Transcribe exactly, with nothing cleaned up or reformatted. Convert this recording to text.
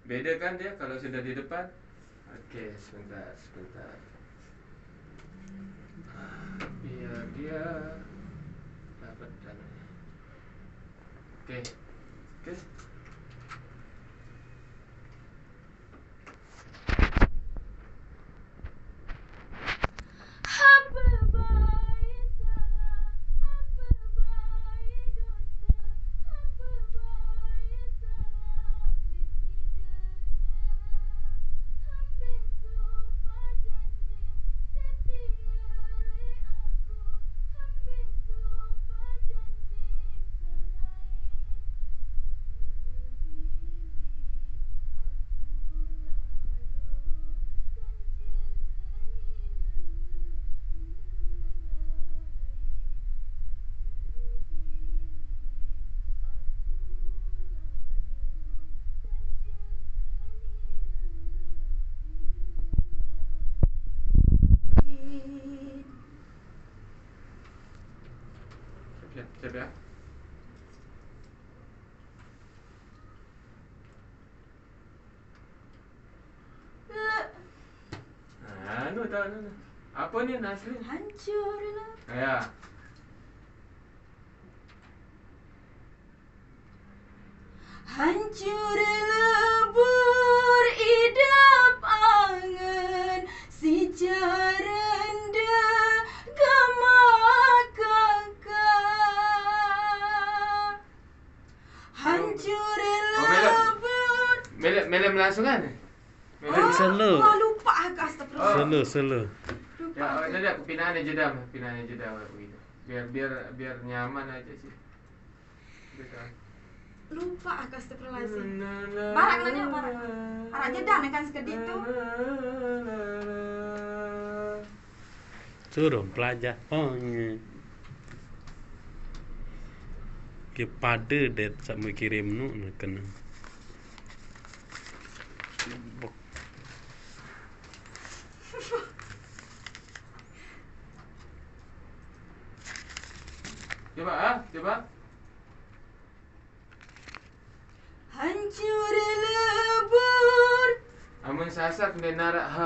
Beda kan dia kalau sudah di depan? Oke, sebentar, sebentar. Biar dia dapat dananya. Oke. Oke. Siap ya, siap ya. Nah, anu, tahu, anu, anu. Apa ni, Nasrin? Hancur lah. Ya. Hancur lebur idap angen si carende gamak kakak. Hancur. Oh, melem. Lebur. Melem, melem langsung kan? Melem. Oh, solo. Wah, lupa aku, astagfirullah. Oh. Solo, solo. Lupa. Ya, oh, aku. Tadi aku pinahnya jeda, pinahnya jeda begitu. Biar, biar, biar nyaman aja sih. Lupa aku, astagfirullahaladzim. Barak nanya, barak. Barak jeda nih kan sekedip tu. Suruh pelajar. Oh, iya. Ke pada dia sama kirim nu nak kena. Coba, ah, coba. Hancur lebur. Amun Sasak ndeq naraq ha.